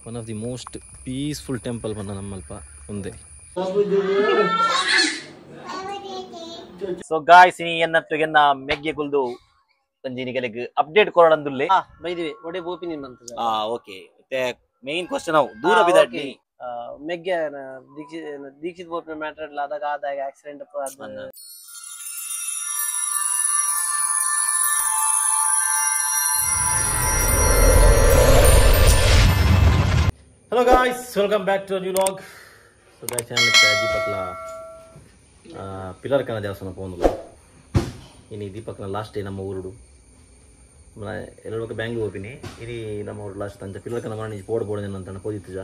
One of the most peaceful temple ಪನ್ನ ನಮ್ಮಲ್ಪ ಒಂದೇ. ಸೊ guys ಇನಿ ಎನ್ನಟ್ಟು ಎನ್ನ ಮೆಗ್ಗೆ ಕುಲ್ದು ಒಂಜಿನಿಗೆಲೆಗ್ ಅಪ್ಡೇಟ್ ಕೊರಡಂದುಲ್ಲೆ ಬೈದಿವಿ ಒಡೆ ಬೋಪಿನಿ ಮಂತ. ಆ ಓಕೆ ಮತ್ತೆ ಮೇನ್ ಕ್ವೆಶ್ಚನ್ ಅವು ದೂರ ಬಿದಾಡ್ನಿ ಮೆಗ್ಗೆ ದೀಕ್ಷಿತ್ ದೀಕ್ಷಿತ್ ಬೋಪಿನ ಮ್ಯಾಟರ್ ಆದಾಗ ಆದಾಗ ಆಕ್ಸಿಡೆಂಟ್ ಅದು. Hello guys, welcome back to a new vlog. So guys, channel ದೀಪಕ್ಲ ಪಿಲರ್ಕನ ದೇವಸ್ಥಾನ ಪೋಂದುಲ್ಲ. ಇನಿ ದೀಪಕ್ನ ಲಾಸ್ಟ್ ಡೇ ನಮ್ಮ ಊರುಡು. ಎಲ್ಲರೂ ಬ್ಯಾಂಗ್ಳೂರ್ ಹೋಗಿನಿ. ಇನಿ ನಮ್ಮ ಊರು ಲಾಸ್ಟ್ ಅಂಚ ಪಿಲರ್ಕನ ಮನೆ ಪೋಡು ಪೋಡು ಅಂತ ಪೋದಿತ್ತುಜ.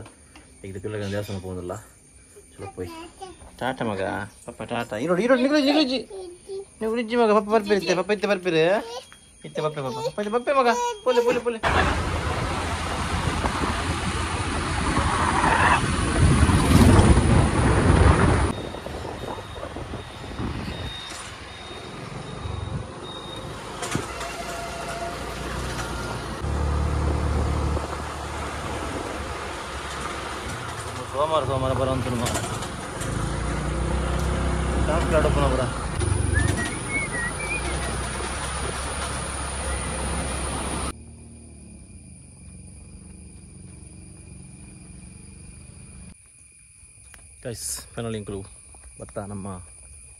ಈಗ ಪಿಲರ್ಕನ ದೇವಸ್ಥಾನ ಪೋಂದುಲ್ಲ. ಚಲೋ ಪೋಯ್ ಟಾಟಾ ಮಗ ಪಪ್ಪ ಟಾಟಾ. ಇರೋಡು ಇರೋಡು ನಿಗುಳಿಜಿ ನಿಗುಳಿಜಿ ನಿಗುಳಿಜಿ ಮಗ ಪಪ್ಪ ಬರ್ಪಿರುತ್ತೆ ಪಪ್ಪ ಇತ್ತೆ ಬರ್ಪಿರು ಇತ್ತೆ ಪಪ್ಪೆ ಪಪ್ಪ ಪಪ್ಪ ಪಪ್ಪೆ ಮಗ ಪೋಲೆ ಪೋಲೆ ಪೋಲೆ. ಸೋಮವಾರ ಸೋಮವಾರ ಬರೋಂತ ಪುರ ಗೈಸ್ ಫೈನಲ್ ಇಂಕ್ಲು ಬತ್ತ ನಮ್ಮ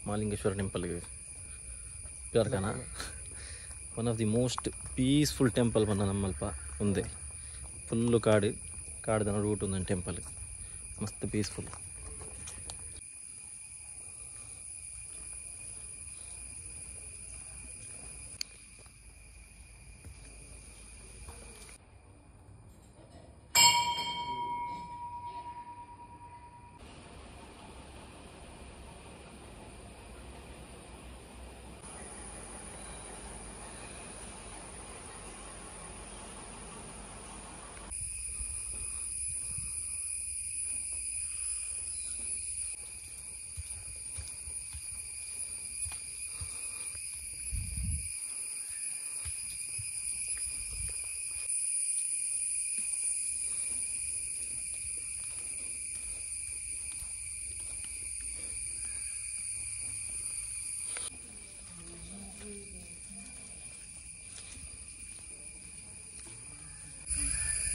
ಮಾಲಿಂಗೇಶ್ವರ ಟೆಂಪಲ್ಗೆ ಪಿಲರ್ಕನ. One of the most peaceful temple ಪನ್ನ ನಮ್ಮಲ್ಪ ಒಂದೇ. ಫುಲ್ಲು ಕಾಡು ಕಾಡ್ದ ನಡುವಿಟ್ಟು ಒಂದೊಂದು ಟೆಂಪಲ್ ಮಸ್ತ್ ಪೀಸ್ಫುಲ್.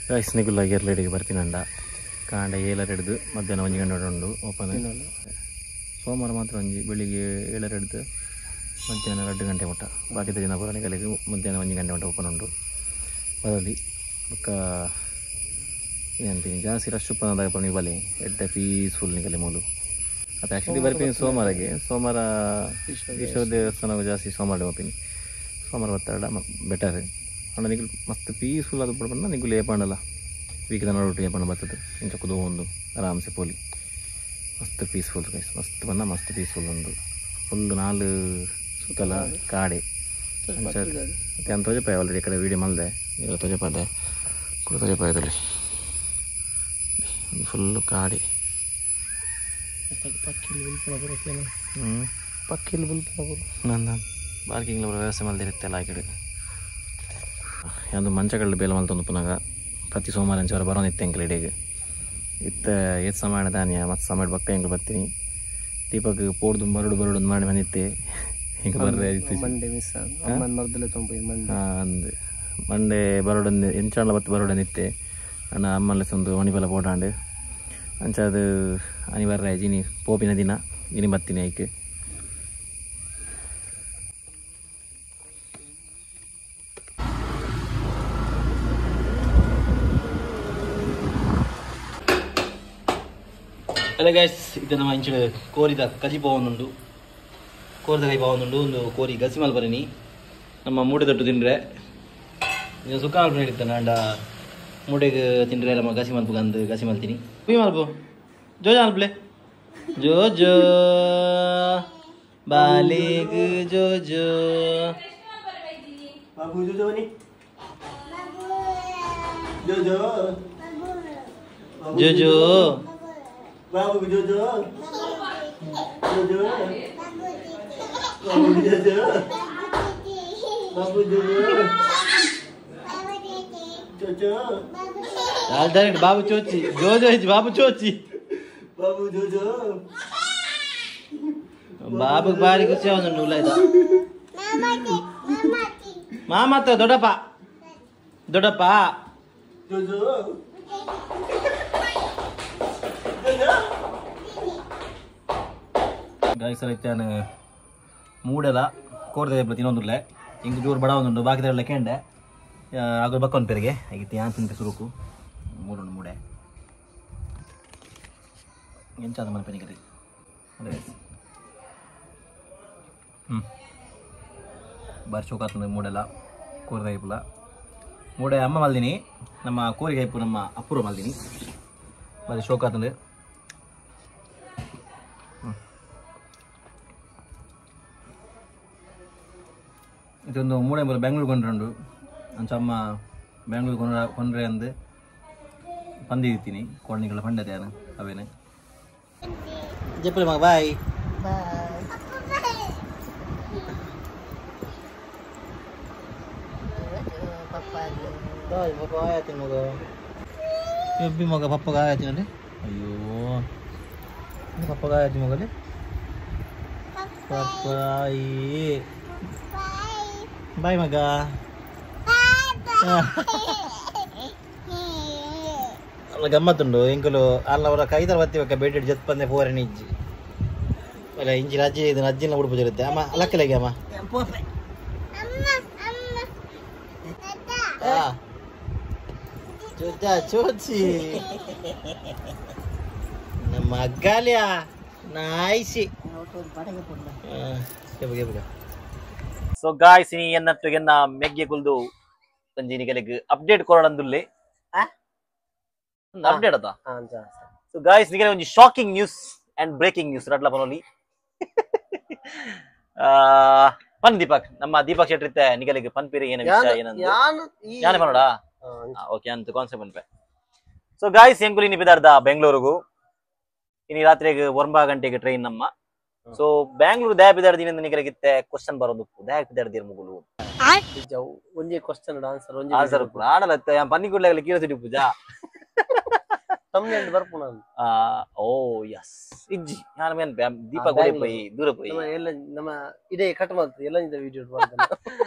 ಗೈಸ್ ನಿಗುಲ್ಲ ಏರ್ಲೇಡಿಗೆ ಬರ್ತೀನಂಡ ಕಾಂಡ 7 ಹಿಡಿದು ಮಧ್ಯಾಹ್ನ 1 ಗಂಟೆ ಉಂಡು ಓಪನ್. ಸೋಮವಾರ ಮಾತ್ರ ಒಂಜಿ ಬೆಳಿಗ್ಗೆ 7 ಹಿಡಿದು ಮಧ್ಯಾಹ್ನ 2 ಗಂಟೆ ಮುಟ್ಟ. ಬಾಕಿ ದಿನ ಪೂರ ನಿಗಲಿಗೆ ಮಧ್ಯಾಹ್ನ 1 ಗಂಟೆ ಮಟ್ಟ ಓಪನ್ ಉಂಡು ಬರಲಿ. ಬೊಕ್ಕ ಏನಂತೀನಿ ಜಾಸ್ತಿ ರಶ್ ಉಪ್ಪನಾದಾಗ ಪೋ ನೀವು ಬಲೆ ಎಡ್ಡೆ ಪೀಸ್ಫುಲ್ ನಿಗಲಿ ಮೂಲು. ಅದು ಆ್ಯಕ್ಚುಲಿ ಬರ್ತೀನಿ ಸೋಮವಾರಗೆ. ಸೋಮವಾರ ಈಶ್ವರ ದೇವಸ್ಥಾನ ಜಾಸ್ತಿ ಸೋಮವಾರ ಹೋಗ್ತೀನಿ. ಸೋಮವಾರ ಬತ್ತಾಡ ಬೆಟರ್. ಅಂಡ ನಿಗುಲು ಮಸ್ತ್ ಪೀಸ್ಫುಲ್ ಆದ ಪಂಡ ನಿಗುಲು ಏಪಾಂಡಲ ವೀಕ್ದ ನಡುಟು ಏಪಾಂಡ ಬರ್ತದೆ ಇಂಚ ಕುದೋ ಒಂದು ಆರಾಮ್ಸೆ ಪೋಲಿ. ಮಸ್ತ್ ಪೀಸ್ಫುಲ್ ಗೈಸ್, ಮಸ್ತ್ ಬಂದ ಮಸ್ತ್ ಪೀಸ್ಫುಲ್ ಉಂಡು. ಫುಲ್ 4 ಸುತ್ತಲ ಕಾಡೆ ಅಂಚ ಮತ್ತೆ ಅಂತ ತೋಜಪಾಯ ಆಲ್ರೆಡಿ ಕಡೆ ವೀಡಿಯೋ ಮಲ್ದೆ ಈಗ ತೋಜಪಾದೆ ಕೂಡ ತೋಜಪಾಯದಲ್ಲಿ ಫುಲ್ಲು ಕಾಡೆ. ನನ್ನ ಪಾರ್ಕಿಂಗ್ ವ್ಯವಸ್ಥೆ ಮಲ್ದಿರುತ್ತೆ ಎಲ್ಲ ಕಡೆ. ಯಾವುದು ಮಂಚಗಳು ಬೇಲೆ ಮಲ್ತೊಂದು ಪುನಗ ಪ್ರತಿ ಸೋಮವಾರ ಅಂಚವರ ಬರೋನಿತ್ತೆ ಎಂಕಲ್ ಇಡೀಗ ಇತ್ತ ಏತ್ ಸಮಯ ದಾನ್ಯ ಮತ್ತು ಸಮಯ ಬಕ್ಕ ಎಂಕಲ್ ಬರ್ತೀನಿ. ದೀಪಕ್ ಪೋಡ್ದು ಬರಡು ಬರಡು ಮಾಡಿ ಬಂದಿತ್ತೆ ಹಿಂಗೆ ಬರ್ರೆ ಅಂದು ಮಂಡೆ ಬರೋಡಂದು ಎಂಚಾಂಡ ಬತ್ತು ಬರೋಡಂದಿತ್ತೆ ಅಣ್ಣ ಅಮ್ಮಲ್ಲ ಒಂದು ಮಣಿಪಲ ಪೋಟಾಂಡು ಅಂಚ ಅದು ಅನಿವಾರ್ಯ ಜಿನಿ ಪೋಪಿನ ದಿನ ಇನಿ ಬರ್ತೀನಿ ಐಕ್. ಹಲೋ ಗೈಸ್, ಇದು ನಮ್ಮ ಇಂಚಿನ ಕೋರಿದ ಕಜಿ ಪವನುಂಡು. ಕೋರಿದ ಕೈ ಪವನುಂಡು ಒಂದು ಕೋರಿ ಗಸಿ ಮಲ್ಪರಿನಿ ನಮ್ಮ ಮೂಡೆ ತೊಟ್ಟು ತಿಂದರೆ ಇದು ಸುಖ ಮಲ್ಪ ಹಿಡಿತಾನೆ ಅಂಡ ಮೂಡೆಗೆ ತಿಂದರೆ ನಮ್ಮ ಗಸಿ ಮಲ್ಪು ಅಂದು ಗಸಿ ಮಲ್ತೀನಿ. ಕುಯ್ ಮಲ್ಪು ಜೋ ಜೋ ಮಲ್ಪಲೆ ಜೋ ಜೋ ಬಾಲಿಗ್ ಜೋ ಜೋ ಬಾಬು ಜೋ ಜೋ ಜೋ ಜೋ ಜೋ ಜೋ ಬಾಬು ಜೋಜೋ ಜೋಜೋ ಬಾಬು ಜೋಜೋ ಬಾಬು ಜೋಜೋ ಜೋಜೋ. ಡೈರೆಕ್ಟ್ ಬಾಬು ಚೋಚಿ ಜೋಜೋ ಇಜ್ಜಿ ಬಾಬು ಚೋಚಿ ಬಾಬು ಜೋಜೋ ಬಾಬು ಬಾರಿ ಖುಷಿ ಆವೊಂದುಂಡು ಉಲಾಯ್ದ ಮಾಮತ್ತ ದೊಡ್ಡಪ್ಪ ದೊಡ್ಡಪ್ಪ ಜೋಜೋ ಗಾಯ್ಸ್ ಇತ್ತಾನು ಮೂಡೆಲ ಕೋರ್ದ ತಿನ್ನೊಂದುಲ್ಲೆ ಇಂಗ್ ಜೋರು ಬಡ ಒಂದುಂಡು ಬಾಕಿದೆಲ್ಲ ಕೇಂಡೆ ಆಗ ಬಕ್ಕೊಂದು ಪೆರಿಗೆ ಈಗ ಯಾನ್ ತಿನ್ಪೆ ಸುರುಕು ಮೂರುಂಡು ಮೂಡೆ ಎಂಚಾದ ಮಲ್ಪೆನಿಗೆ ಹ್ಞೂ ಬಾರಿ ಶೋಕಾತಂದು ಮೂಡೆಲ್ಲ ಕೋರ್ದ ಐಪುಲ ಮೂಡೆ ಅಮ್ಮ ಮಲ್ದಿನಿ ನಮ್ಮ ಕೋರಿಗೆ ಐಪು ನಮ್ಮ ಅಪ್ಪುರು ಮಲ್ದಿನಿ ಬಾರಿ ಶೋಕಾತಂದು. ಇದೊಂದು ಮೂಡೆ ಬರೋ ಬೆಂಗ್ಳೂರು ಕೊಂಡ್ರಂಡು ಅಂಚ ಅಮ್ಮ ಬೆಂಗ್ಳೂರು ಕೊಂಡ್ರೆ ಕೊಂಡ್ರೆ ಅಂದು ಪಂದಿದ್ದೀನಿ ಕೋಣಿಗಳ ಪಂಡತೆ ಯಾನು ಅವೇನೆ ಜಪ್ಪಲಿ ಮಗ ಬಾಯ್ ಬಾಯ್ ಬಾಯ್ ಪಪ್ಪ ಆಯ್ತು ಮಗ ಎಬ್ಬಿ ಮಗ ಪಪ್ಪಗ ಆಯ್ತು ಅಯ್ಯೋ ಪಪ್ಪಗ ಆಯ್ತು ಮಗಲಿ ಪಪ್ಪ ಬಾಯ್ ಮಗ. ಅಲ್ಲ ಗಮ್ಮತ್ತುಂಡು ಎಂಕುಲು ಅಲ್ಲ ಅವರ ಕೈದರ ಬತ್ತಿ ಬಕ್ಕ ಬೇಟೆ ಜತ್ ಪಂದೆ ಪೋರಣಿ ಇಜ್ಜಿ ಅಲ್ಲ ಇಂಚಿ ಅಜ್ಜಿ ಇದನ್ನ ಅಜ್ಜಿನ ಉಡುಪು ಜರುತ್ತೆ ಅಮ್ಮ ಲಕ್ಕಲೆಗೆ ಅಮ್ಮ ಚೋಚಾ ಚೋಚಿ ನಮ್ಮ ಅಗ್ಗಾಲಿಯ ನಾಯಿಸಿ. ಸೊ ಗಾಯ್ಸ್ ನೀ ಎನ್ನತ್ತು ಎನ್ನ ಮೆಗ್ಗೆ ಕುಲ್ದು ಒಂಜಿನಿಗೆಲೆಗ್ ಅಪ್ಡೇಟ್ ಕೊರಡಂದುಲ್ಲೆ ಅಪ್ಡೇಟ್ ಅದ. ಸೊ ಗಾಯ್ಸ್ ನಿಗಲೆ ಒಂಜಿ shocking news and breaking news ರಡ್ಲ ಪನೊಲಿ ಪನ್ Deepak ನಮ್ಮ ದೀಪಕ್ ಶೆಟ್ಟಿ ನಿಗಲೆಗ್ ಪನ್ಪಿರಿ ಏನ ವಿಷಯ ಏನಂದು ಯಾನೆ ಪನೋಡ ಓಕೆ ಅಂತ ಕಾನ್ಸೆಪ್ಟ್ ಪನ್ಪೆ. ಸೊ ಗಾಯ್ಸ್ ಎಂಕುಲಿ ನಿಪಿದಾರ್ದ ಬೆಂಗಳೂರುಗು ಇನಿ ರಾತ್ರಿಗೆ 9 ಗಂಟೆಗೆ ಟ್ರೈನ್ ನಮ್ಮ. ಸೊ ಬ್ಯಾಂಗ್ಳೂರ್ ದಯ ಬಿದಾರ್ದಿನ ನಿಗಲಿಗಿತ್ತೆ ಕ್ವಶನ್ ಬರೋದು ದಯ ಬಿದಾರ್ದಿರ ಮುಗುಲು ಒಂಜಿ ಕ್ವಶನ್ ಆನ್ಸರ್ ಒಂಜಿ ಆನ್ಸರ್ ಆಡಲ ಪನ್ನಿ ಕೂಡಲೇ ಕ್ಯೂರಿಯಾಸಿಟಿ ಪೂಜಾ ತಮ್ನೆಲ್ ಬರ್ಪುಣ ಓ ಎಸ್ ಇಜ್ಜಿ ನಾನು ಮೇನ್ ದೀಪಕ್ ಒಡೆ ಪೋಯಿ ದೂರ ಪೋಯಿ ನಮ್ಮ ಎಲ್ಲ ನಮ್ಮ ಇದೇ ಕಟ್ ಮಾಡ್ತು ಎಲ್ಲ ಇಂದ ವಿಡಿಯೋ ಮಾಡ್ತಾನೆ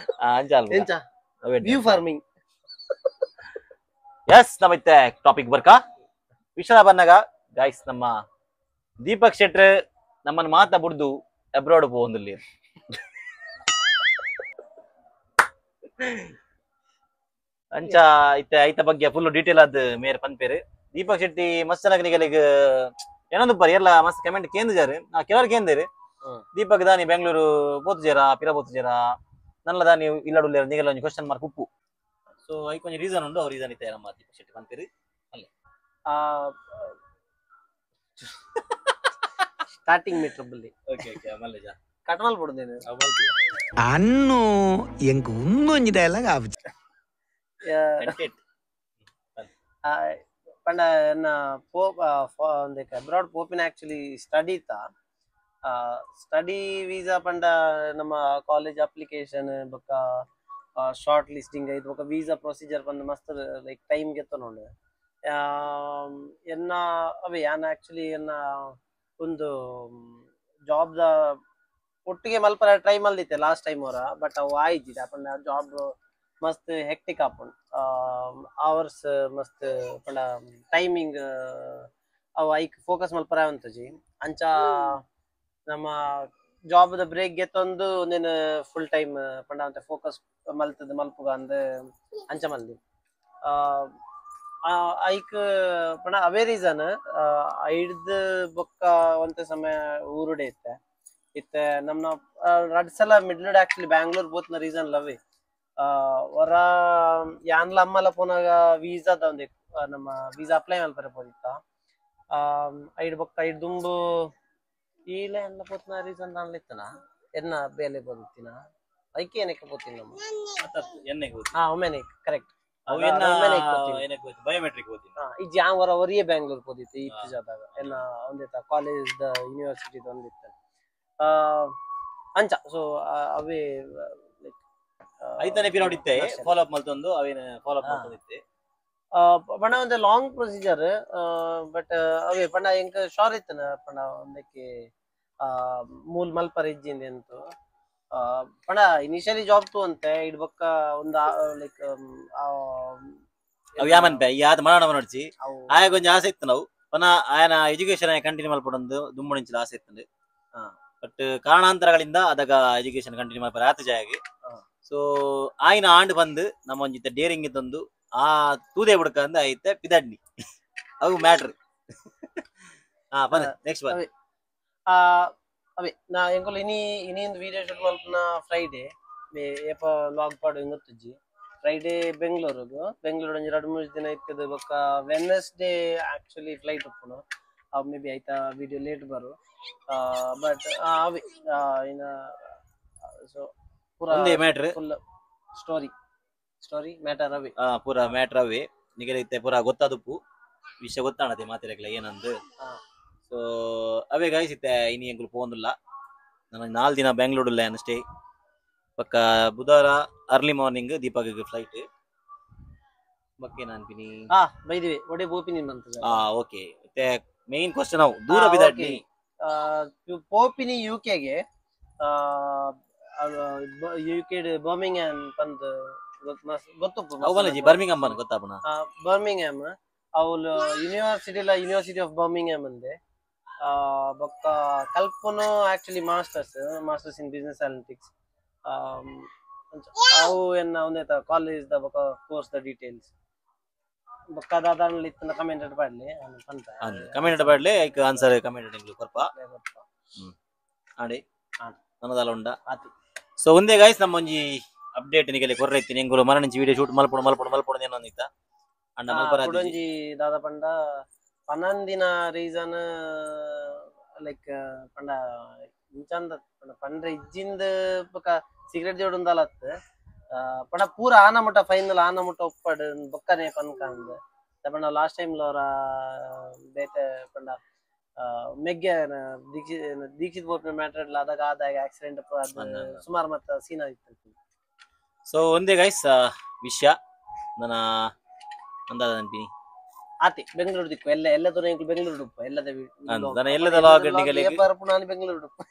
ಅಂಚಾಲ್ ಎಂಚ ವ್ಯೂ ಫಾರ್ಮಿಂಗ್. ಎಸ್ ನಮ್ಮತ್ತೆ ಟಾಪಿಕ್ ಬರ್ಕ ವಿಷಯ ಬಂದಾಗ ಗಾಯ್ಸ್ ನಮ್ಮ ದೀಪಕ್ ಶೆಟ್ರ್ ನಮ್ಮನ್ನು ಮಾತಾ ಬುಡ್ದು ಅಬ್ರಾಡ್ ಪೋವೊಂದುಲ್ಲೆರ್ ಅಂಚ ಇತ್ತೆ ಐತ ಬಗ್ಗೆ ಫುಲ್ ಡೀಟೇಲ್ ಆದ್ ಮೇರ್ ಪನ್ಪೇರು. ದೀಪಕ್ ಶೆಟ್ಟಿ ಮಸ್ತ್ ಜನಗನಿಗಲಿಗ್ ಏನೊಂದು ಪರ್ ಎಲ್ಲ ಮಸ್ತ್ ಕಮೆಂಟ್ ಕೇಂದ್ಜಾರು ನಾ ಕೆಲವರು ಕೇಂದೇರು ದೀಪಕ್ ದಾನಿ ಬೆಂಗಳೂರು ಪೋತುಜೇರಾ ಪಿರ ಪೋತುಜೇರಾ ನಲ್ಲ ದಾನಿ ಇಲ್ಲಡುಲ್ಲೇರು ನಿಗಲ ಒಂಜಿ ಕ್ವಶನ್ ಮಾರ್ಕ್ ಉಪ್ಪು. ಸೊ ಐಕ್ ಒಂಜಿ ರೀಸನ್ ಉಂಡು ಅವು ರೀಸನ್ ಇತ್ತೆ ನಮ್ಮ ದೀಪಕ್ ಶೆಟ್ಟಿ ಪನ್ಪೇರು. ಅಲ್ಲೇ ಸ್ಟಾರ್ಟಿಂಗ್ ಮೀಟರ್ ಬಲ್ಲಿ ಓಕೆ ಓಕೆ ಮಲ್ಲೇಜ ಕಟ್ ಮಲ್ಪೊಡು ಅನ್ನು ಎಂಕ್ ಉಂದೊಂಜಿ ಡೈಲಾಗ್ ಆಪುಜಿ ಪಂಡ ಎನ್ನ ಪೋ ಅಬ್ರಾಡ್ ಪೋಪಿನ ಆಕ್ಚುಲಿ ಸ್ಟಡಿ ತಾ ಸ್ಟಡಿ ವೀಸಾ ಪಂಡ ನಮ್ಮ ಕಾಲೇಜ್ ಅಪ್ಲಿಕೇಶನ್ ಬೊಕ್ಕ ಶಾರ್ಟ್ ಲಿಸ್ಟಿಂಗ್ ಐದು ಬೊಕ್ಕ ವೀಸಾ ಪ್ರೊಸೀಜರ್ ಪಂಡ ಮಸ್ತ್ ಲೈಕ್ ಟೈಮ್ ಗೆತ್ತೊಂಡು ಎನ್ನ ಅವೇ ಯಾನ್ ಆಕ್ಚುಲಿ ಎನ್ನ ಒಂದು ಜಾಬ್ the ಒಟ್ಟಿಗೆ ಮಲ್ಪರ ಟ್ರೈ ಮಲ್ದಿತ್ತೆ ಲಾಸ್ಟ್ ಟೈಮ್ ಅವರ ಬಟ್ ಅವು ಆಯ್ತಿದೆ ಪಂಡ ಜಾಬ್ ಮಸ್ತ್ ಹೆಕ್ಟಿಕ್ ಆಪುಂಡು ಅವರ್ಸ್ ಮಸ್ತ್ ಪಂಡ ಟೈಮಿಂಗ್ ಅವು ಐಕ್ ಫೋಕಸ್ ಮಲ್ಪರ ಉಂತುಜಿ ಅಂಚ ನಮ್ಮ ಜಾಬ್ ದ ಬ್ರೇಕ್ ಗೆತ್ತೊಂದು ಒಂದೇನು ಫುಲ್ ಟೈಮ್ ಪಂಡ ಅಂತ ಫೋಕಸ್ ಮಲ್ತದ ಮಲ್ಪುಗ ಅಂದ್ ಅಂಚ ಮಲ್ದಿ ಐಕ್ ಪಂಡ ಅವೇ ರೀಸನ್ ಐಡ್ದ್ ಬೊಕ್ಕ ಒಂತೆ ಸಮಯ ಊರುಡೆ ಇತ್ತೆ ಇತ್ತೆ ನಮ್ಮ ರಡ್ ಸಲ ಮಿಡ್ಲ್ ಆಕ್ಚುಲಿ ಬ್ಯಾಂಗ್ಳೂರ್ ಬೋತ್ನ ರೀಸನ್ ಲವೇ ಹೊರ ಯಾನ್ಲ ಅಮ್ಮಲ ಪೋನಾಗ ವೀಸಾದ ಒಂದೇ ನಮ್ಮ ವೀಸಾ ಅಪ್ಲೈ ಮಲ್ಪರೆ ಪೋದಿತ್ತ ಐಡ್ ಬೊಕ್ಕ ಐಡ್ ದುಂಬು ಈಲ ಎಲ್ಲ ಪೋತ್ನ ರೀಸನ್ ದಾನ್ಲ ಎನ್ನ ಬೇಲೆ ಪೋದಿತ್ತಿನ ಐಕೆ ಏನಕ್ಕೆ ಪೋತೀನಿ ನಮ್ಮ ಹಾ ಒಮ್ಮೆನೆ ಕರೆಕ್ಟ್ ಬಯೋಮೆಟ್ರಿಕ್ ಇಜ್ಜಿ ಆ ಹೊರ ಒರಿಯೇ ಬ್ಯಾಂಗ್ಳೂರ್ ಪೋದಿತ್ತು ಇತ್ತು ಎನ್ನ ಒಂದಿತ್ತ ಕಾಲೇಜ್ the university ಒಂದಿತ್ತ ಅಂಚ ಸೊ ಅವೇ ಐತನೇ ಪೀರಿಯಡ್ ಇತ್ತೆ ಫಾಲೋ ಅಪ್ ಮಲ್ತೊಂದು ಅವೇನ ಫಾಲೋ ಅಪ್ ಮಲ್ತೊಂದಿತ್ತೆ ಪಂಡ ಒಂತೆ long procedure but ಅವೇ ಪಂಡ ಎಂಕ್ ಶೋರ್ ಇತ್ತನ ಪಂಡ ಒಂದಕ್ಕೆ ಮೂಲ್ ಮಲ್ಪರ ಇಜ್ಜಿಂದ ಎಂತು ಪಂಡ ಇನಿಷಿಯಲಿ ಜಾಬ್ ತು ಅಂತೆ ಇಡ್ ಬೊಕ್ಕ ಒಂದು ಲೈಕ್ ಅವು ಯಾಮನ್ಪೆ ಯಾದ ಮರಣ ನೋಡ್ಚಿ ಆಯ ಕೊಂಚ ಆಸೆ ಇತ್ತು ನಾವು ಪನ ಆಯನ ಎಜುಕೇಶನ್ ಕಂಟಿನ್ಯೂ ಮಲ್ಪಡೊಂದು ದುಮ್ಮುಣಿಂಚಿಲ ಆಸೆ ಇತ್ತು ಬಟ್ ಕಾರಣಾಂತರಗಳಿಂದ ಅದಾಗ ಎಜುಕೇಶನ್ ಕಂಟಿನ್ಯೂ ಮಲ್ಪರ ಆತ ಜಾಗೆ ಸೊ ಆಯ್ನ ಆಂಡ್ ಬಂದು ನಮ್ಮ ಒಂಜಿತ್ತ ಡೇರಿಂಗ್ ಇತ್ತೊಂದು ಆ ತೂದೆ ಬುಡಕ ಅಂದ ಐತೆ ಪಿದಡ್ನಿ ಅವು ಮ್ಯಾಟ್ರ್ ಬನ್ನ ನೆಕ್ಸ್ಟ್ ಬನ್ ಅವೇ ನಾ ಎಂಕುಲು ಇನಿ ಇನಿ ವಿಡಿಯೋ ಶೂಟ್ ಮಲ್ಪನ ಫ್ರೈಡೆ ಏಪ ಲಾಗ್ ಪಾಡು ಗೊತ್ತುಜ್ಜಿ ಫ್ರೈಡೆ ಬೆಂಗಳೂರುಗು ಬೆಂಗಳೂರು ಒಂಜಿ ರಡ್ಡ್ ಮೂಜಿ ದಿನ ಇತ್ತದ ಬೊಕ್ಕ Wednesday actually flight ಉಪ್ಪುನು ಅವು ಮೇ ಬಿ ಐತ ವಿಡಿಯೋ ಲೇಟ್ ಬರು ಬಟ್ ಅವೇ ಇನ್ನ ಸೊ ಪೂರ matter full story story matter ಅವೇ ಪೂರ ಮ್ಯಾಟರ್ ಅವೇ ನಿಗಲಿತ್ತೆ ಪೂರ ಗೊತ್ತಾದುಪ್ಪು ವಿಷಯ ಗೊತ್ತಾಣತೆ ಮಾತಿರಕ್ಲ ಏನಂದು ಸೊ ಅವೇ ಗಾಯ್ಸ್ ಇತ್ತೆ ಇನಿ ಎಂಕುಲು ಪೋಂದುಲ್ಲ ನಾನು 4 ದಿನ ಬೆಂಗಳೂರಲ್ಲೇ ಸ್ಟೇ ಪಕ್ಕ ಬುಧವಾರ ಅರ್ಲಿ ಮಾರ್ನಿಂಗ್ ದೀಪಕ್ ಫ್ಲೈಟ್ ಬಕ್ಕೆ ನಾನ್ಪಿನಿ ಬೈದಿವಿ ಒಡೆ ಬೋಪಿನಿ ಅಂತ okay main question ಅವು ದೂರ ಬಿದಾಡ್ನಿ ಪೋಪಿನಿ ಯುಕೆಗೆ ಯುಕೆ ಬರ್ಮಿಂಗ್ಹ್ಯಾಮ್ ಪಂದ್ ಗೊತ್ತುಪ್ಪು ಬರ್ಮಿಂಗ್ಹ್ಯಾಮ್ ಬನ್ ಗೊತ್ತಾಪುನ ಬರ್ಮಿಂಗ್ಹ್ಯಾಮ್ ಅವಳು ಯೂನಿವರ್ಸಿಟಿ ಲ university of Birmingham ಅಂದೆ ಬೊಕ್ಕ ಕಲ್ಪನು actually masters masters in business analytics ಅವು ಎನ್ನ ಒಂದೇತ ಕಾಲೇಜ್ the ಬೊಕ್ಕ course the details ಬೊಕ್ಕ ದಾದಾನಲ್ಲಿ ಇತ್ತನ ಕಮೆಂಟ್ ಪಾಡ್ಲಿ ಪಂತ ಕಮೆಂಟ್ ಪಾಡ್ಲಿ ಐಕ್ ಆನ್ಸರ್ ಕಮೆಂಟ್ ಎಂಗ್ಲು ಕೊರ್ಪ ಆಂಡೆ ನನ್ನದಲ್ಲ ಉಂಡ ಸೊ ಒಂದೇ ಗಾಯ್ಸ್ ನಮ್ಮ ಒಂಜಿ ಅಪ್ಡೇಟ್ ನಿಗಲೆ ಕೊರ್ರೈತಿನಿ ಎಂಗುಲು ಮರಣಿಂಚಿ ವಿಡಿಯೋ ಶೂಟ್ ಮಲ್ಪೊಡು ಮಲ್ಪೊಡು ಮಲ್ಪೊಡು ಏನೊಂದಿತ್ತ ಅಂಡ ಮಲ್ಪರ ಕುಡೊಂಜಿ ದಾದ ಪಂಡ ಪನ್ನೊಂದಿನ ರೀಸನ್ ಲೈಕ್ ಪಂಡ ಇಂಚಂದ ಪಂಡ ಪಂಡ್ರೆ ಇಜ್ಜಿಂದ ಬೊಕ ಸಿಗರೇಟ್ ಜೋಡುಂದಲತ್ ಪಂಡ ಪೂರ ಆನ ಮುಟ್ಟ ಫೈನಲ್ ಆನ ಮುಟ್ಟ ಒಪ್ಪಡ್ ಬೊಕ್ಕನೆ ಪನ್ಕಂದ್ ಪಂಡ ಲಾಸ್ಟ್ ಟೈಮ್ ಅವರ ಬೇತೆ ಪಂಡ ಮೆಗ್ಗೆ ದೀಕ್ಷಿತ್ ದೀಕ್ಷಿತ್ ಬೋಪ್ನ ಮ್ಯಾಟರ್ ಆದಾಗ ಆದಾಗ ಆಕ್ಸಿಡೆಂಟ್ ಸುಮಾರು ಮತ್ತ ಸೀನ್ ಆಗಿತ್ತು. ಸೊ ಒಂದೇ ಗೈಸ್ ವಿಷಯ ನನ್ನ ಅಂದಾಜ ಅನ್ಪಿನಿ ಆತಿ ಬೆಂಗಳೂರು ದಿಕ್ಕು ಎಲ್ಲ ಎಲ್ಲ ದೂರ ಬೆಂಗಳೂರು ಉಪ್ಪ ಎಲ್ಲದ ಎಲ್ಲದ ಲಾಗ್ ನಾನು ಬೆಂಗಳೂರು ಉಪ್ಪ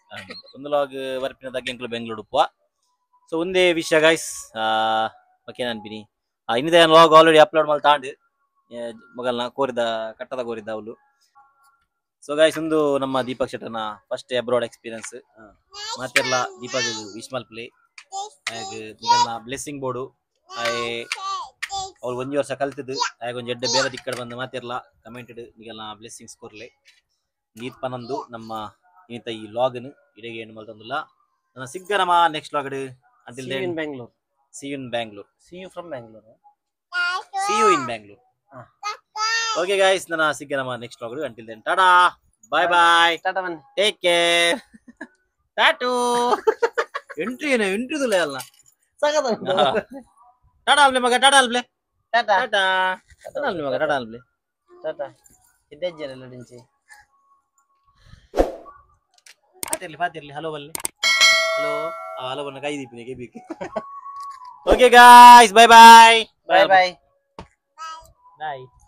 ಒಂದು ಲಾಗ್ ವರ್ಪಿನದಾಗ ಎಂಕ್ಲು ಬೆಂಗಳೂರು ಉಪ್ಪ. ಸೊ ಒಂದೇ ವಿಷಯ ಗೈಸ್ ಓಕೆ ಅನ್ಪಿನಿ ಇನ್ನಿದ log already upload ಮಲ್ ತಾಂಡ್ ಮೊಗಲ್ನ ಕೋರಿದ ಕಟ್ಟದ ಕೋರಿದ ಅವಳು. ಸೊ ಗೈಸ್ ಒಂದು ನಮ್ಮ ದೀಪಕ್ ಶೆಟ್ಟರ್ನ first abroad experience ಮಾತೆರ್ಲ ದೀಪಕ್ wish ಮಲ್ಪ್ಲೆ ನಿಗಲ್ನ blessing board ಆಯೆ ಅವ್ರು ಒಂಜಿ ವರ್ಷ ಕಲ್ತಿದ್ದು ಆಯ್ ಒಂಜಿ ಎಡ್ಡೆ ಬೇರೆ ದಿಕ್ಕಡೆ ಬಂದು ಮಾತಿರ್ಲ ಕಮೆಂಟೆಡ್ ನಿಗಲ್ನ ಬ್ಲೆಸ್ಸಿಂಗ್ಸ್ ಕೊರ್ಲೆ ನೀತ್ ಪನಂದು ನಮ್ಮ ಇನ್ನಿತ ಈ ಲಾಗ್ನು ಇಡೆಗೆ ಏನು ಮಲ್ತಂದುಲ್ಲ ನನ್ನ ಸಿಗ್ಗ ನಮ್ಮ next log until then in Bangalore. See you in Bangalore. See you from Bangalore. See you in Bangalore. Okay guys ನನ್ನ ಸಿಗ್ಗ ನಮ್ಮ next log until then tata bye bye tata one take care tattoo entry ಏನು ಎಂಟ್ರಿದಿಲ್ಲ ಅಲ್ಲ ಸಗದ ಟಾಟಾ ಅಲ್ಲೆ ಮಗ ಟಾಟಾ ಅಲ್ಲೆ ಟಾಟಾ ಟಾಟಾ ಟಾಟಾ ಅಲ್ಲೆ ಮಗ ಟಾಟಾ ಅಲ್ಲೆ ಟಾಟಾ ಇದ್ದೆ ಡಿಂಚಿ ಪಾತಿರ್ಲಿ ಪಾತಿರ್ಲಿ ಹಲೋ ಬಲ್ಲೆ ಹಲೋ ಹಲೋ ಬನ್ನ ಕೈ Deepini K okay guys bye bye bye bye bye.